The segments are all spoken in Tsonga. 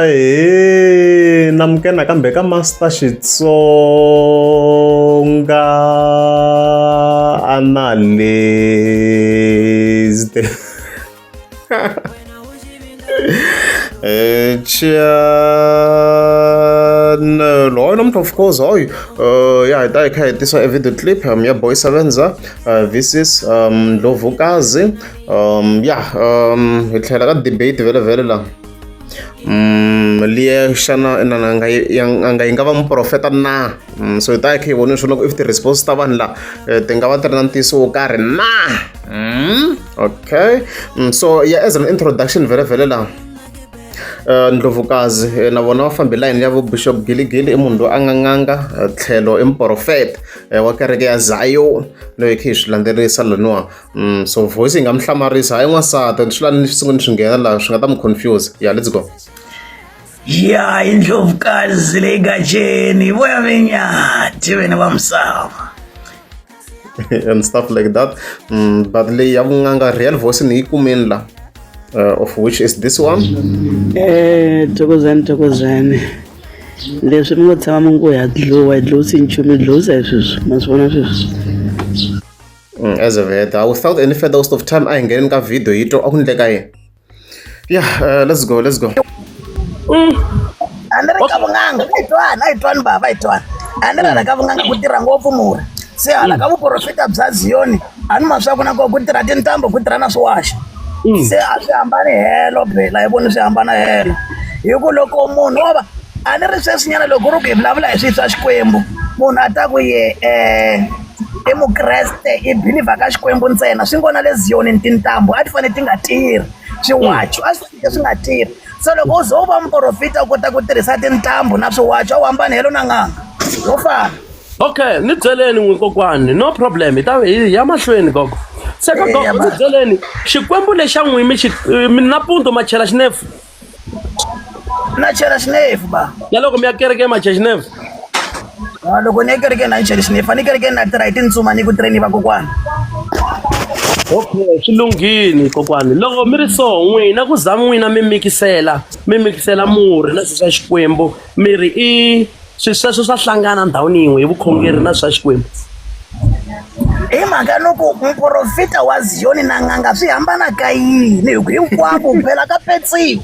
Ahee namukela nakambe ka Master Xitsonga Analyst channel hayi namuntlha of course hayi ya hi ta hi kha hi tisa e video clip ya Boy Sevenza versus Ndlovukazi ya hi tlhela ka debate vhele vhele la liya xana inana a nga yi a nga yi nga va muprofeta na so hi ta hi kha hi vona leswaku if ti-response ta vanhu la ti nga va ti ri na ntiyiso wo karhi na okay so ya as an introduction vhele vhele la Ndlovukazi na vona va fambe layini ya vo Bishop Giligili i munhu loyi a nga n'anga tlhelo i muprofeta wa kereke ya Zion loyi hi kha hi swi landzelerisa laniwa so voice yi nga mi hlamarisa hayi n'wansati swi la ni sungule ni swi nghena laha swi nga ta mi confuse yeah let's go ya indlovukazi leyi gajeni voya venyati vene va misava and stuff like that but leyi ya vun'anga real voice ni yi kumeni la of which is this one Thokozani thokozani leswi mi ngo tshama mi ngo ha dlowa hi dlowisi nchumu hi dlowisa hi sweswi ma swi vona sweswi As a vet without any further waste of time a hi ngheneni ka video hi twa a ku ndleka yini yeah let's go let's go A ni ri ka vun'anga a hi twani a hi twani bava a hi twani a ni ri hala ka vun'anga ku tirha ngopfu murhi se hala ka vuporofeta bya ziyoni a ni ma swa ku na koho ku tirha tintambu ku tirha na swiwaxo se a swi hambani helo phela hi voni swi hambana helo hi ku loko munhu wo va a ni ri sweswinyana loko ku ri ku hi vulavula hi swilo swa xikwembu munhu a ta ku ye um i mukreste i believer ka xikwembu ntsena swi ngo na le ziyoni tintambu a ti fanele ti nga tirhi swiwacho a swi fanele swi nga tirhi se loko u ze u va muprofita u kota ku tirhisa tintambu na swiwacho a wu hambani helo na n'anga yo fana okay ni byeleni n'wi kokwani no problem hi ta hi ya mahlweni gogo se ka gogo ni byeleni xikwembu lexa n'wi mi xi mi nampundzu ma chela xinefu Na chela xinefu ba. Na loko mi ya kerekeni ma chela xinefu? Ah, loko ni ya kerekeni a ni cheli xinefu. A ni kerekeni na tirha hi tintsuma ni ku tirheni vakokwani. Okay, swi lunghile kokwani. Loko mi ri so n'wina ku za n'wina mi mikisela, mi mikisela murhi na swilo swa Xikwembu, mi ri i Swilo sweswo swa hlangana ndhawini yin'we hi vukhongeri na swa Xikwembu. Hi mhaka loko muprofeta wa Ziyoni na n'anga swi hambana ka yini hi ku hinkwako phela ka petsiwa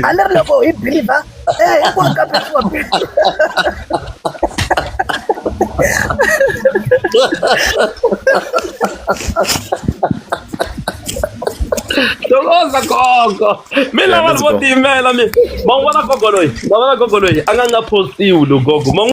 a ni ri loko hi believer eh hinkwako ka petsiwa Thokoza gogo. Mi Yeah, lava let's vo go. tiyimela mi. Ma n'wi vona gogo loyi? Ma vona gogo loyi a nga nga postiwi lo gogo. Ma n'wi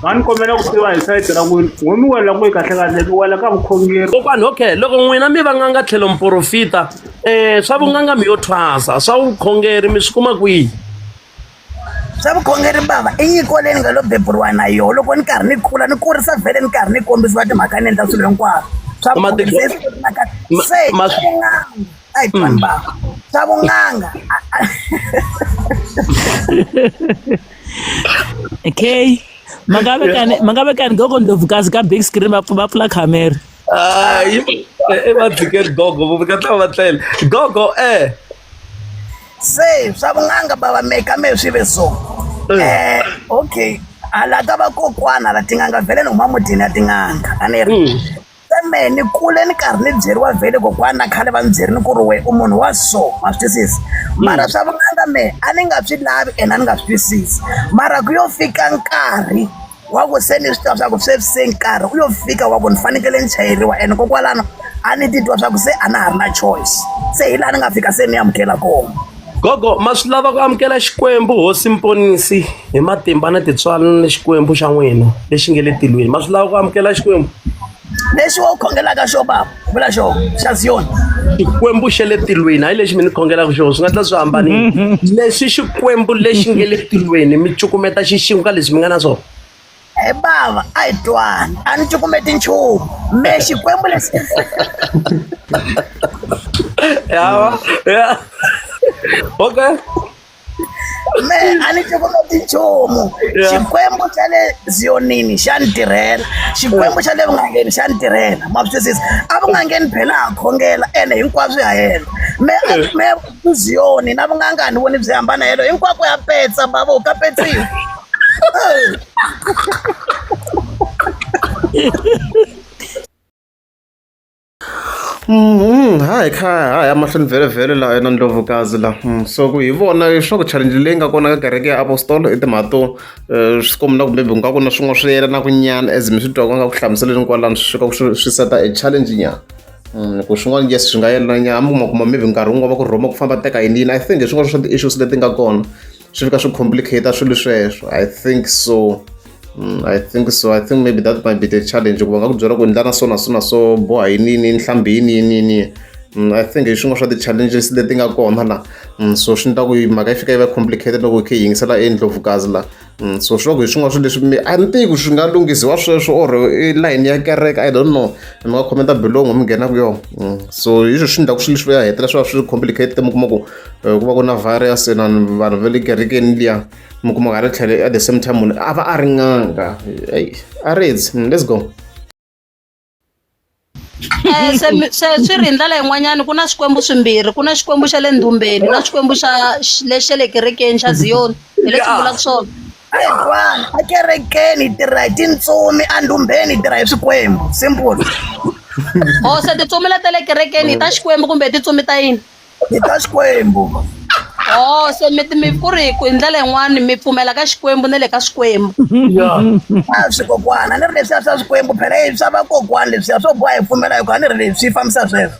A ni kombela ku tiva hi sayiti ra n'wina n'we mi wela kwihi kahle kahle mi wela ka vukhongeri Kokwani okay loko n'wina mi va n'anga tlhelo muporofita eh swa vun'anga mi yo thwasa swa vukhongeri mi swi kuma kwihi? Swa vukhongeri bava i nyiko leyi ni nga lo beburiwa na yona loko ni karhi ni kula ni kurisa vhele ni karhi ni kombisiwa timhaka ni endla swilo hinkwaswo swa vukhongeri se swi na kahle se swa vun'anga a hi twani bava swa vun'anga Okay ma nga vekani gogo Ndlovukazi ka big screen va va pfula khamera. Hayi i va tshikeni gogo va tla va tlele gogo eh Se swa vun'anga bava me ka me swi ve so okay hala ka vakokwana la tin'anga vhele ni huma mutini ya tin'anga a ni ri se me ni kule ni karhi ni byeriwa vhele kokwana na khale va ni byerini ku ri we u munhu wa so ma swi twisisa mara swa vun'anga me a ni nga swi lavi ene a ni nga swi twisisi mara ku yo fika nkarhi wa ku se ni swi tiva swa ku sweswi se nkarhi u yo fika wa ku ni fanekele ni chayeriwa ene kokwalano a ni titwa swa ku se a na ha ri na choice se hi laha ni nga fika se ni amukela kona Gogo, ma swi lava ku amukela Xikwembu Hosi Mponisi hi matimba na tintswalo ni Xikwembu xa n'wina lexi nge le tilweni. Ma swi lava ku amukela Xikwembu? Lexi wo khongelaka xo baba vula xo xa Ziyoni. Xikwembu xa le tilweni hayi lexi mi ni khongelaka xona swi nga tla swi hambanile. Lexi Xikwembu lexi nge le tilweni mi cukumeta xixin'we ka leswi mi nga na swona. He bava a hi twani a ni cukumeti nchumu me Xikwembu lexi Ya, ya. Okay. Me a ni cukumeti nchumu xikwembu xa le ziyonini xa ni tirhela xikwembu xa le vun'angeni xa ni tirhela ma swi twisisa a vun'angeni phela ha khongela ene hinkwaswo ha endla Me me Ziyoni na vun'anga ni voni byi hambana helo hinkwako ya petsa bava u ka petsiwa. Hayi khaya ha ya mahlweni vhele vhele la na ndlovukazi la so ku hi vona leswaku challenge leyi nga kona ka kereke ya apostolo i timhaka to swi komba na ku maybe ku nga ku na swin'wana swi yelana ku nyana as mi swi twa ku nga ku hlamuseleni kwalano swi fika swi seta a challenge nyana. Ku swin'wana yes swi nga yelana nyana mi kuma kuma maybe nkarhi wun'wana va ku rhuma ku famba teka yini yini. I think hi swin'wana swa ti-issues leti nga kona swi fika swi complicate swilo sweswo. I think so. I think so. I think maybe that might be the challenge. Ku va nga ku byela ku endla na so na so na so boha yini yini nhlambhi yini yini yini. I think hi swin'wana swa ti-challenges leti nga kona la. So swi endla ku mhaka yi fika yi va complicated loko hi kha hi yingisela eNdlovukazi la. So swi va ku hi swin'wana swilo leswi a ni tivi ku swi nga lunghisiwa sweswo or i layini ya kereke, I don't know. Mi nga comment below mi nghena ku yona. So hi swona swi endlaka swilo leswi ya hetelela swi va swi complicated mi kuma ku ku va ku na virus na vanhu va le kerekeni liya. Mi kuma ku hala tlhelo at the same time munhu a va a ri n'anga. Eyi a ri let's go. Se se swi ri hi ndlela yin'wanyana ku na swikwembu swimbirhi ku na xikwembu xa le ndhumbeni na xikwembu xa lexi xa le kerekeni xa Ziyoni hi leswi vulaka swona. Ayitwana a kerekeni hi tirha hi tintsumi a ndhumbeni hi tirha hi swikwembu simple. Oh se tintsumi leta le kerekeni i ta xikwembu kumbe i tintsumi ta yini? Hi ta Xikwembu. Oh se mi mi ku ri hi ndlela yin'wani mi pfumela ka Xikwembu na le ka swikwembu. A swi kokwana ni ri leswiya swa swikwembu phela i swa vakokwani leswiya swo boha hi pfumela hi ku a ni ri leswi swi fambisa sweswo.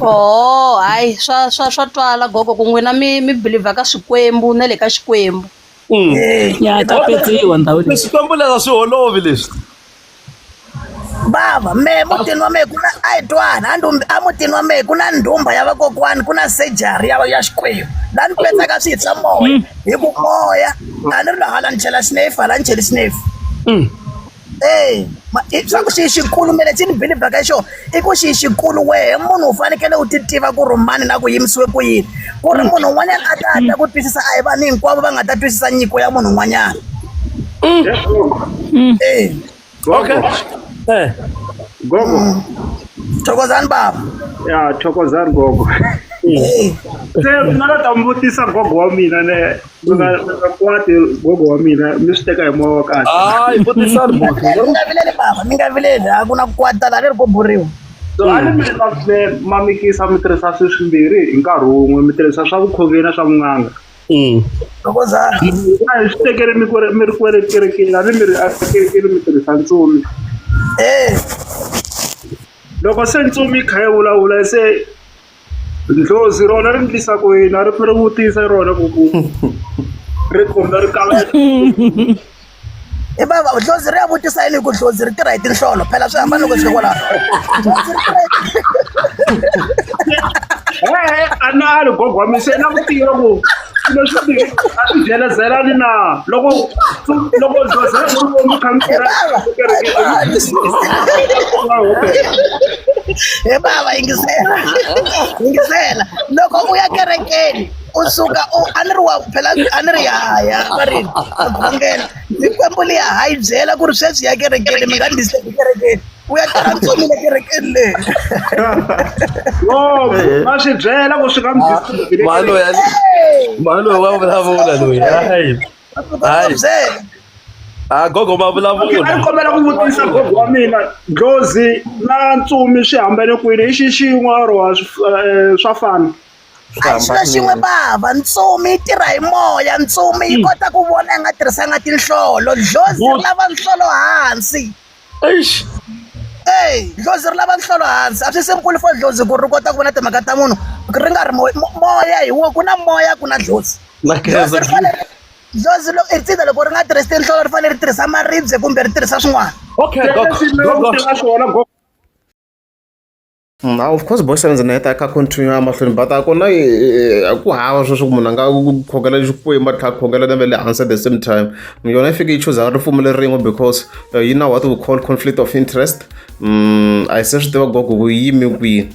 Oh hayi swa swa swa twala gogo ku n'wina mi mi believer ka swikwembu na le ka Xikwembu. Ya ta petsiwa ndhawu leyi. Swikwembu leswi a swi holovi leswi. Bava me mutini wa mehe ku na a hi twana a ndhumbi a mutini wa mehe ku na ndhumba ya vakokwani ku na surgery ya ya Xikwembu la ni petsaka swilo swa moya hi ku moya a ni ri la hala ni chela xinefu hala ni cheli xinefu. E swa ku xi xikulu me lexi ni believer-ka hi xona i ku xi xikulu wehe munhu u fanekele u ti tiva ku ri mani na ku yimisiwe ku yini ku ri munhu un'wanyana a ta ta ku twisisa a hi vanhu hinkwavo va nga ta twisisa nyiko ya munhu un'wanyana. E. Okay. Gogo. Thokozani baba. Ya, thokozani gogo. Se mina na ta mi vutisa gogo wa mina ne mi nga mi nga kwati gogo wa mina mi swi teka hi moya wa kahle. Hayi vutisani Mi nga vileli baba, mi nga vileli, a ku na ku kwata laha leri ko buriwa. So a ni mi ma mikisa mi tirhisa swilo swimbirhi hi nkarhi wun'we mi tirhisa swa vukhongeri na swa vun'anga. Thokozani. A hi swi tekeli mi mi ri kwele kerekeni a ni mi ri a kerekeni mi tirhisa ntsumi. Loko se ntsumi yi kha yi vulavula se ndlozi rona ri ndlisa ku yini a ri ri vutisa rona ku ku ri kumbe ri kavanyeta. I bava dlozi ri ya vutisa yini hi ku dlozi ri tirha hi tinhlolo phela swi hambana loko swi fika kwalaho. Dlozi ri tirha hi Ehe a na a ri gogo wa mina se na ku tiva ku swilo swimbirhi a swi jelezelani na loko loko dlozi ri ri mi kha mi tirha He bava yingisela yingisela loko u ya kerekeni u suka u a ni ri wa phela a ni ri yaya va ri a khongela Xikwembu liya ha yi byela ku ri sweswi ya kerekeni mi nga ni disturb kerekeni u ya tirha ntsumi le kerekeni leyi. Oh, va swi byela ku swi nga mi disturb. Mhani loyi mhani loyi wa vulavula loyi. Hayi. Hayi. Ah gogo ma vulavula. A ni kombela ku vutisa gogo wa mina dlozi na ntsumi swi hambane kwini i xi xin'we or swa fana. A hi xilo xin'we bava ntsumi yi tirha hi moya ntsumi yi kota ku vona yi nga tirhisanga tinhlolo dlozi ri lava nhlolo hansi. Eish. Ey dlozi ri lava nhlolo hansi a swi simple for dlozi ku ri kota ku vona timhaka ta munhu ri nga ri moya hi wo ku na moya ku na dlozi. Na Dlozi ri fanele dlozi loko i tsindza loko ri nga tirhisi tinhlolo ri fanele ri tirhisa maribye kumbe ri tirhisa swin'wana. Okay gogo. Gogo. Of course boy sevenza na yeta kha continue emahlweni but a ku na ku hava sweswo ku munhu a nga khongela Xikwembu a tlhela a khongela na va le hansi at the same time. Yona yi fike yi chuza ripfumelo rin'we because yi na what we call conflict of interest. A hi se swi tiva gogo ku yi yime kwihi.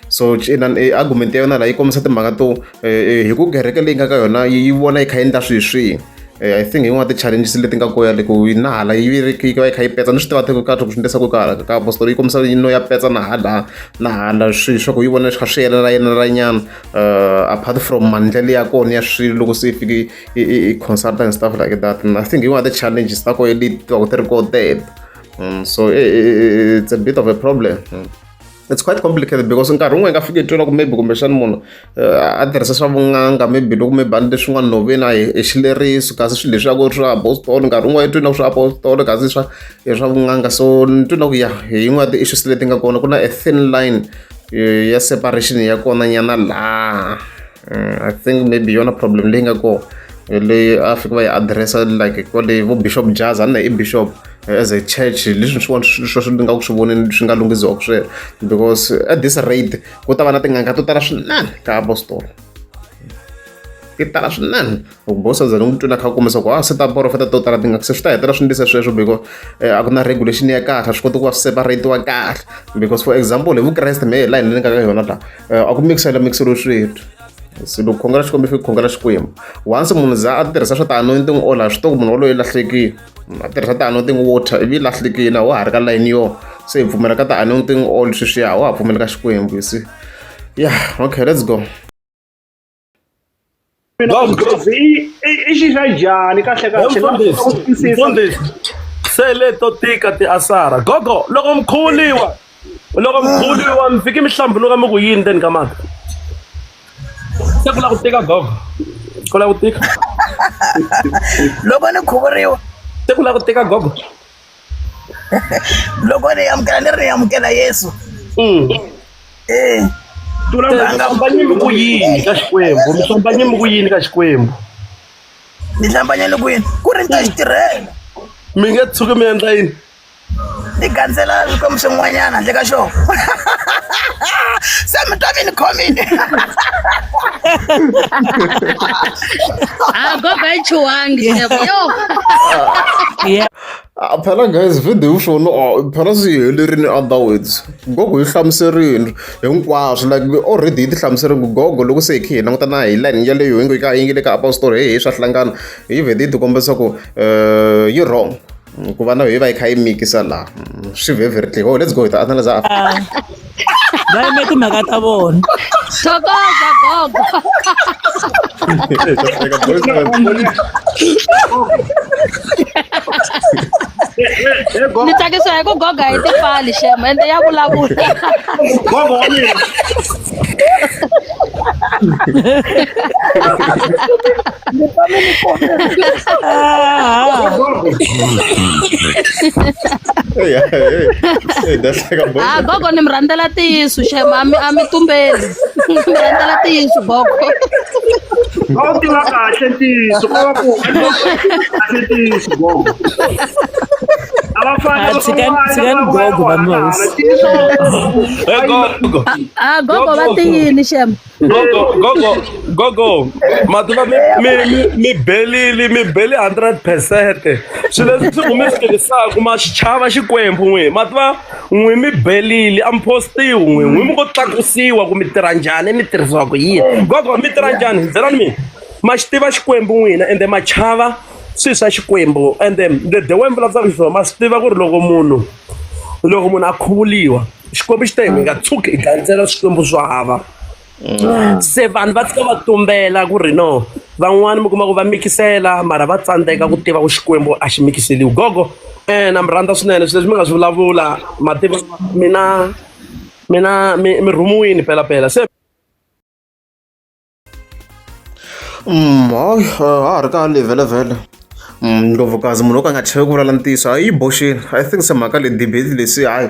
So inani argument ya yona laha yi kombisa timhaka to hi ku kereke leyi nga ka yona yi vona yi kha yi endla swihi swihi. I think hi yin'wana ti-challenges leti nga koya loko yi na hala yi ri yi va yi kha yi petsa ni swi tiva tiko kahle ku swi endlisa ku ka ka apostoli yi kombisa yi no ya petsa na hala na hala swilo swa ku yi vona swi kha swi yelela yelela nyana apart from maendlelo ya kona ya swilo loko se yi fike i consult and stuff like that. And I think hi yin'wana ti-challenges ta koho leti va ku ti ri koho teto. So it's a bit of a problem. It's quite complicated because nkarhi wun'we hi nga fika hi twela ku maybe kumbexana munhu a tirhisa swa vun'anga, maybe loko maybe a endle swin'wana nhoveni a hi xileriso, kasi swilo leswi a ku ri swa apostolo, nkarhi wun'wana i twi na ku swa apostolo kasi swa i swa vun'anga. So ni twi na ku ya hi yin'wana ya ti-issues leti nga kona, ku na a thin line ya separation ya kona nyana laha. I think maybe yona problem leyi nga kona leyi a fika va yi address-a like kwale vo Bishop Jaza, a ni i bishop as a church, leswi swin'wana sweswo ni nga ku swi voneni swi nga lunghisiwaka sweswo, because at this rate ku ta va na tin'anga to tala swinene ka apostolo, ti tala swinene. Loko bosa za ni n'wi twini a kha a kombisa ku a se ta profeta to tala tin'anga, se swi ta hetelela swi endlisa sweswo because a ku na regulation ya kahle, a swi koti ku va swi separate-iwa kahle. Because for example hi Vukreste mehe laha ni nga ka yona laha, a ku mikisela mikiseriwe swilo, se loko khongela Xikwembu i khongela Xikwembu. Once munhu za a tirhisa swa ti-anointing oil, a swi tiva ku munhu waloye i lahlekile, a tirhisa ti-anointing water ivi yi lahlekile, a wa ha ri ka layini yona, se hi pfumela ka ti-anointing oil sweswiya, wa ha pfumeli ka Xikwembu, you see. Yeah, okay, let's go. I xi xa njhani kahle kahle? Mfundhisi, se leto tika tiasara gogo loko mkhuliwa, loko mkhuliwa mi fiki mi hlambuluka mi ku yini ndzeni ka mati, se ku la ku tika gogo, ku la ku tika. Loko ni khuvuriwa, se ku la ku tika gogo. Loko ni amukela, ni ri ni amukela Yesu. Mi hlambanye mi ku yini ka Xikwembu? Mi hlambanye mi ku yini ka Xikwembu? Ni hlambanye ni ku yini? Ku ri ni ta xi tirhela. Mi nge tshuki mi endla yini? Ni gandzela swikwembu swin'wanyana handle ka xona. Se mi twa mi ni khomile. A gogo a yi chuhangi yo. Ah, phela guys, video yi swona, phela swi yi helerile. Other words, gogo yi hlamuserile hinkwaswo, like already yi ti hlamuserile ku gogo loko se hi khe hi languta na hi line yaleyo yi nga yi nge le ka apostol, he swa hlangana, yi vhete yi ti kombisa ku yi wrong ku va na yi va yi kha yi mikisa laha swi ve very clear. Oh, let's go, hi ta analyze after. Va yime timhaka ta vona. Thokoza gogo. Ni tsakisiwa hi ku goga hi tipfali xem, ende ya vulavula. Gogo wa mina. Hey, hey, hey, that's like a A gogo ni mi rhandzela ntiyiso xem, a mi tumbeli, ni mi rhandzela ntiyiso gogo. Va wu tiva kahle ntiyiso, ko va ku kahle ntiyiso gogo. A va fani. Ah, tshikani gogo, vanhu va hosi. Hey, gogo. A gogo va tiyini xem. Gogo, gogo, gogo, ma tiva mi belile, mi beli 100%. Swilo leswi swi mi swi tirhisaka, ma xi chava Xikwembu n'wi, ma tiva n'wi mi belile, a mi postiwi n'wi, n'wi mi ngo tlakusiwa ku mi tirha njhani, mi tirhisiwa ku yini. Gogo, mi tirha njhani? Byelani mina. Ma xi tiva Xikwembu n'wina, ende ma chava swilo swa Xikwembu, ende the way mi vulavulaka xiswona, ma swi tiva ku ri loko munhu a khuvuriwa, Xikwembu xi te hi nga tshuki hi gandzela swikwembu swo hava. Se vanhu va fika va tumbela ku ri no, van'wani mi kuma ku va mikisela, mara va tsandzeka ku tiva ku Xikwembu a xi mikiseliwi. Gogo, na mi rhandza swinene swilo leswi mi nga swi vulavula, ma tiva mina mi rhumiwini pelapela se. Hayi, ha ha ri ka levelevhele. Ndlovukazi munhu wo ka a nga chavi ku vulavula ntiyiso, a yi boxile. I think se mhaka leyi, debate leyi se hayi,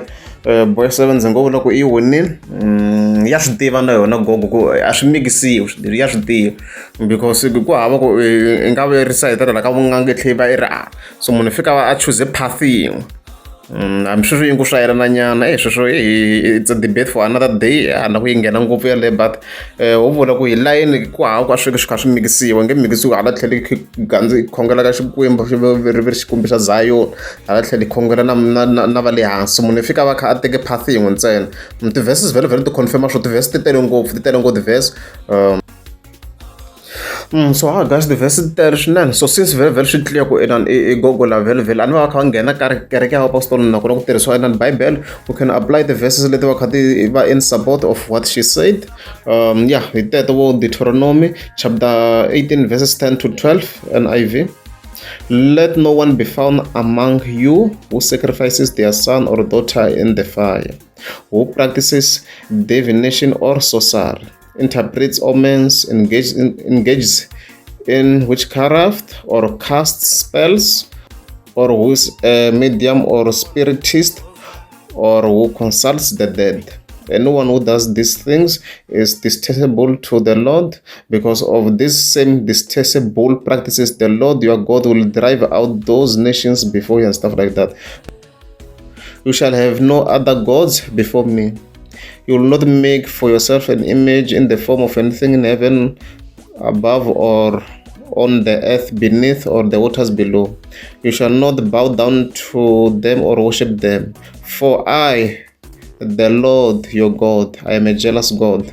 boy seven ndzi ngo vula ku i winile. Ya swi tiva na yona gogo ku a swi mikisiwi, ya swi tiva because ku hava ku i nga va yi ri sayiti ra la ka vun'anga yi tlhela yi va yi ri a so munhu i fika a chuze path yin'we. Hambi sweswo yi ngo swa yelana nyana, e sweswo it's a debate for another day, a na ku yi nghena ngopfu yaleyo, but ho vula ku hi layeni ku hava ku a swi swi kha swi mikisiwa, nge mikisiwi hala tlhelo hi gandzi hi khongela ka Xikwembu xi ri ri Xikwembu xa Zion, hala tlhelo hi khongela na va le hansi, munhu i fika a va kha a teke path yin'we ntsena. Ti-verses vhele vhele ti confirm swo ti-verse ti tele ngopfu, ti tele ngopfu ti-verse. So ha guys, the verse tele swinene. So since vhele vhele swi clear ku inani i gogo la vhele vhele a ni va va kha va nghena ka kereke ya apostoli nakona ku tirhisiwa inani Bible, we can apply the verses leti va kha ti va in support of what she said. Yeah, hi teto vo Deuteronomy chapter 18 verses 10 to 12 NIV. Let no one be found among you who sacrifices their son or daughter in the fire, who practices divination or sorcery, interprets omens, engages in witchcraft or casts spells, or who is a medium or spiritist, or who consults the dead. Anyone who does these things is detestable to the Lord. Because of these same detestable practices, the Lord your God will drive out those nations before you and stuff like that. You shall have no other gods before me. You will not make for yourself an image in the form of anything in heaven above or on the earth beneath or the waters below. You shall not bow down to them or worship them. For I, the Lord your God, I am a jealous God.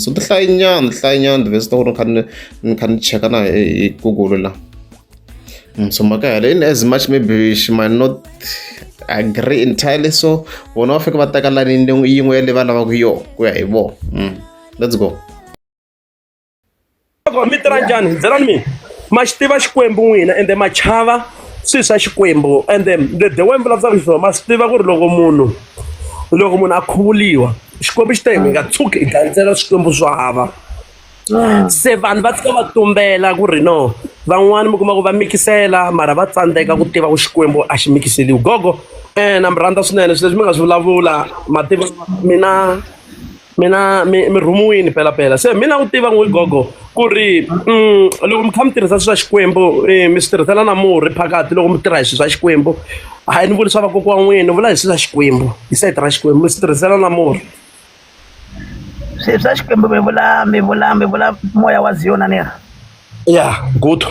So ti hlayinyana ti hlayinyana ti-verse ta ku ni kha ni cheka na hi Google la. So mhaka yaleyo, in as much maybe she might not agree entirely, so vona va fika va teka line yin'we leyi va lavaka yona ku ya hi vona. Let's go. Loko mi tirha njhani, byelani mina, ma xi tiva Xikwembu n'wina, ende ma chava swilo swa Xikwembu, ende the way mi vulavulaka xiswona, ma swi tiva ku ri loko munhu a khuvuriwa, Xikwembu xi te mi nga tshuki i gandzela swikwembu swo hava. Se vanhu va tshika va tumbela ku ri no, van'wani mi kuma ku va mikisela, mara va tsandzeka ku tiva ku Xikwembu a xi mikiseliwi. Gogo, na mi rhandza swinene swilo leswi mi nga swi vulavula. Ma tiva mina mi rhumiwini pelapela. Se mina ku tiva n'wi gogo ku ri loko mi kha mi tirhisa swilo swa Xikwembu, mi swi tirhisela na murhi phakathi. Loko mi tirha hi swilo swa Xikwembu, hayi ni vuli swa vakokwa wa n'wina, ni vula hi swilo swa Xikwembu, hi sayiti ra Xikwembu, mi swi tirhisela na murhi. Swilo swa Xikwembu, mi vula moya wa Ziyoni ni ri? Yeah, good.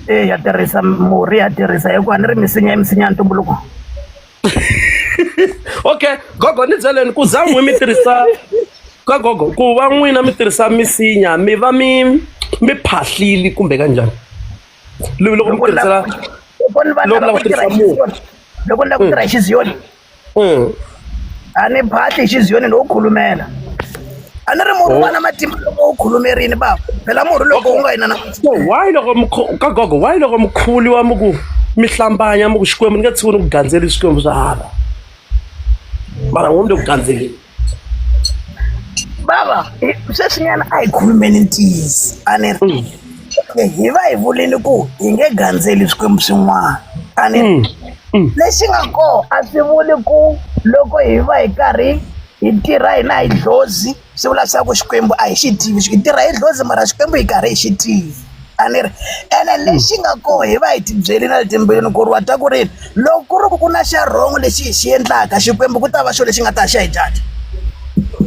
E, ya tirhisa murhi, ya tirhisa, hikuva ni ri misinya i misinya ya ntumbuluko. Okay gogo, ni byeleni ku za n'wi mi tirhisa ka gogo, ku va n'wina mi tirhisa misinya, mi va mi phahlili kumbe kanjhani loko mi tirhisela? Loko ni va Loko lava lava ku tirha tirhisa hi murhi. xiziyoni, loko ni lava ku tirha hi xiziyoni, a ni phahli hi xiziyoni, lowu khulumela. A ni ri murhi wa na matimba loko wu khulumerini, bava. Phela murhi loko wu nga yina na So why loko ka gogo, why loko mi khuvuliwa mi ku mi hlambanya mi ku Xikwembu ni nge tshuki ni ku gandzeli swikwembu swa hava, mara n'wi mi le ku gandzeleni? Bava, sweswinyana a hi khulumeni ntiyiso. A ni ri hi va hi vulini ku hi nge gandzeli swikwembu swin'wana, a ni ri lexi nga koho a swi vuli ku loko hi va hi karhi hi tirha hina hi dlozi, swi vula swa ku Xikwembu a hi xi tivi. Hi tirha hi dlozi, mara Xikwembu hi karhi hi xi tivi. A ni ri ene lexi nga koho, hi va hi tibyeli na le timbilwini ku ri wa twa ku ri loko ku ri ku na xa wrong lexi hi xi endlaka, Xikwembu ku ta va xo lexi nga ta xa hi judge.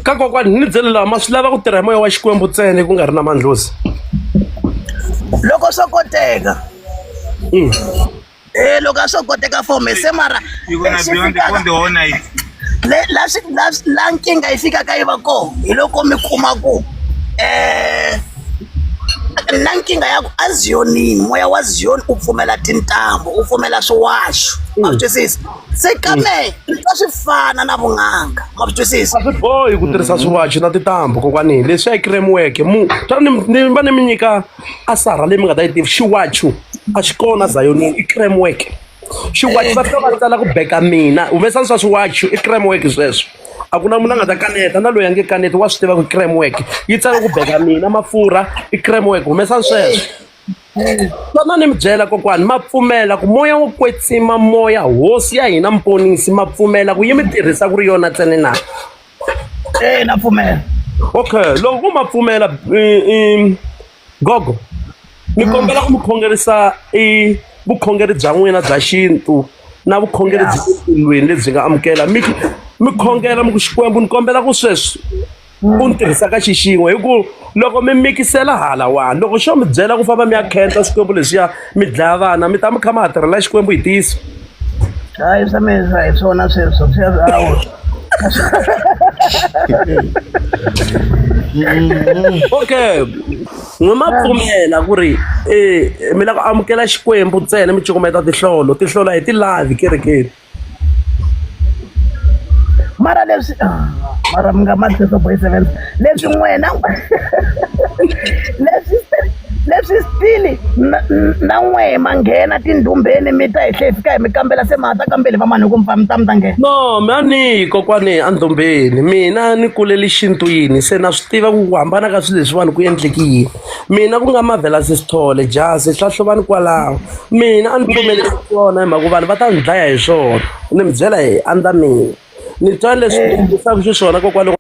Ka kokwani, ni byele laha, ma swi lava ku tirha hi moya wa Xikwembu ntsena, ku nga ri na mandlozi? Loko swo koteka. E, loko a swo koteka for me se, mara You gonna lexi be on the fikaka phone the whole night. La nkingha yi fikaka yi va kona hi loko mi kuma ku na nkingha ya ku azionini, moya wa Zion u pfumela tintambu, u pfumela swiwaxo, ma swi twisisa? Se kambe ni twa swi fana na vun'anga, ma swi twisisa? A swi bohi ku tirhisa swiwachi na tintambu, kokwani. Leswi a kremiweke mu twana ni va ni mi nyika asara leyi mi nga ta yi tiva. Xiwachu a xi kona zayonini, i kremwork. Xiwachu va fika va tsala ku beka mina humesani swa swiwachu, i kremwork sweswo. A ku na munhu a nga ta kaneta, na loyi a nge kaneti wa swi tiva ku kremwork yi tsala ku beka mina mafurha i kremwork. Humesani sweswo. Twana ni mi byela kokwani, ma pfumela ku moya wo kwetsima, moya hosi ya hina mponisi, ma pfumela ku yi mi tirhisa ku ri yona ntsena na? E, na pfumela. Okay, loko ku ma pfumela, gogo, ni kombela ku mi khongerisa i vukhongeri bya n'wina bya xintu na vukhongeri bya le tilweni lebyi nga amukela. Mi khongela mi ku, Xikwembu, ni kombela ku sweswi u ni tirhisa ka xixin'we, hi ku loko mi mikisela halawani, loko xo mi byela ku famba mi ya khensa swikwembu leswiya, mi dlaya vana, mi ta mi kha ma ha tirhela Xikwembu hi tiyiso? Hayi, swa mina hi swona sweswo, sweswo awu. Okay, n'we ma pfumela ku ri mi lava ku amukela Xikwembu ntsena mi cukumeta tinhlolo, tinhlolo a hi ti lavi kerekeni. Mara leswi mara mi nga ma tlhisa boy seven leswi n'wena leswi leswi stili na n'we ma nghena tindhumbeni mi ta hi tlhe hi fika hi mi kambela se ma ha ta kambeli va mani hi ku mi pfa mi ta mi ta nghena. No, mi a ni yi kokwani endhumbeni mina ni kulele xintwini se na swi tiva ku ku hambana ka swilo leswiwani ku endleke yini. Mina ku nga Mavhelasi Sithole jasi hlahluvani kwalaho mina a ni pfumeli swona hi mhaka ku vanhu va ta ni dlaya hi swona ni mi byela hi andza mina ni twa leswi ni endlisaka xiswona kokwani.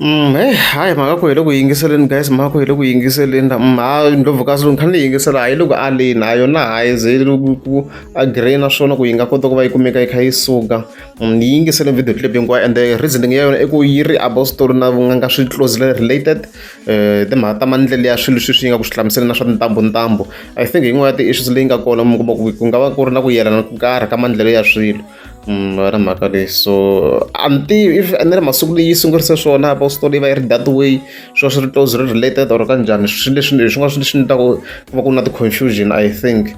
Hey, hayi mhaka ku hi le ku yingiseleni guys mhaka ku hi le ku yingiseleni ha ndlopfu loko ni kha ni yingisela hayi loko aleni ha yona hayi ze ku agree na swona ku yi nga kota ku va yi kumeka yi kha yi suka ni yingisele video clip hinkwayo and the reasoning ya yona i ku yi ri about story na vun'anga swi closely related timhaka ta maendlelo ya swilo sweswi yi nga ku swi hlamusela na swa tintambu ntambu I think hi yin'wana ya ti-issues leyi nga kona mi kuma ku ku nga va ku ri na ku yelana ko karhi ka maendlelo ya swilo na mhaka leyi so a ni tivi if ni ri masiku leyi yi sungurise swona about story yi va yi ri that way swi va swi ri closely related or ka njhani swilo leswi hi swin'wana swilo leswi ni twaku ku va ku na ti-confusion I think.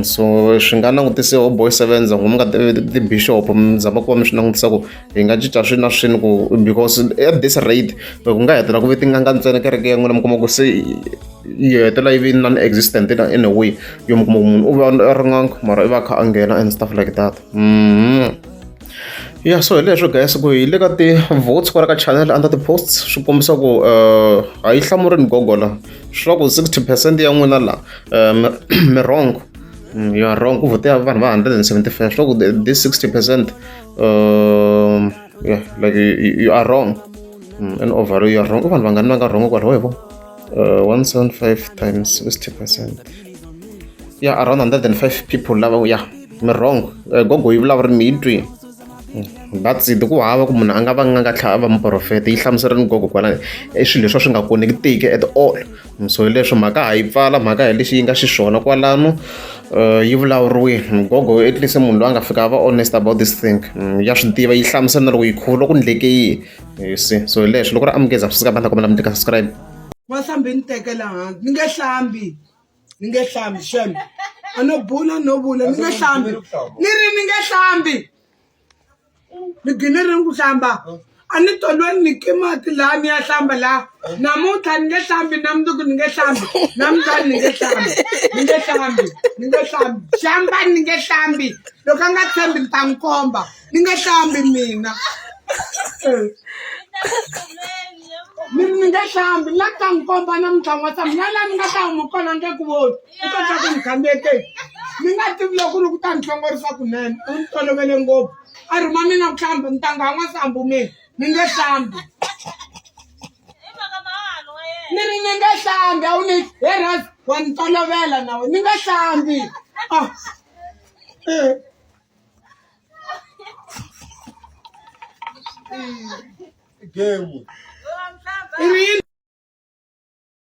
So swi nga langutisiwa vo boy sevenza mi nga ti-bishop mi zama ku va mi swi langutisa ku hi nga cinca swini na swini ku because at this rate ku nga hetelela ku ve tin'anga ntsena kereke ya n'wina mi kuma ku se yi hetelela yi ve non-existent in a way yo mi kuma ku munhu u va a ri n'anga mara i va a kha a nghena and stuff like that. Ya so hi leswo guys ku hi le ka ti-votes kwala ka channel under ti-posts swi kombisa ku a yi hlamurini gogo la swi vula ku 60 percent ya n'wina la mi wrong. You are wrong ku vote vanhu va 175 swi vula ku this 60 percent, yeah, like you are wrong and overall you are wrong. I vanhu vangani va nga wrong kwalaho hi vo 175 times 60 percent, yeah, around 105 people lava, yeah, mi wrong. Gogo yi vulavuri mi yi twini. That's it ku hava ku munhu a nga va nga tlhela a va muprofeta yi hlamuserile gogo kwala i swilo leswi swi nga connect-iki at all. So hi leswo mhaka ha yi pfala mhaka hi lexi yi nga xiswona kwalano yi vulavuriwile gogo at least munhu loyi a nga fika a va honest about this thing ya swi tiva yi hlamusela na loko yi khuvula ku ndleke yihi you see. So hi leswo loko ri amukeza swi sika kombela mi tika subscribe. N'wasambi ni tekela hansi ni nge hlambi ni nge hlambi xem a no bula no vula ni nge hlambi ni ri ni nge hlambi ni gine ri ku hlamba a ni tolweni ni ki mati laha ni ya hlamba laha namuntlha ni nge hlambi na mundzuku ni nge hlambi na mundlani ni nge hlambi ni nge hlambi ni nge hlambi xamba ni nge hlambi loko a nga tshembi ni ta n'wi komba ni nge hlambi mina. Ni ri ni nge hlambi ni la ku ta n'wi komba namuntlha n'wasambi na laha ni nga ta huma kona ni nge ku voni u ta twa ku ni khandziyeke ni nga tivi loko ku ri ku ta ni hlongorisa kunene u ni tolovele ngopfu a rhuma mina ku hlamba ni tanga n'wasambu mina ni nge hlambi ni ri ni nge hlambi a wu ni he ras wa ni tolovela na wena ni nge hlambi ah. Eh. Game. I ri yini?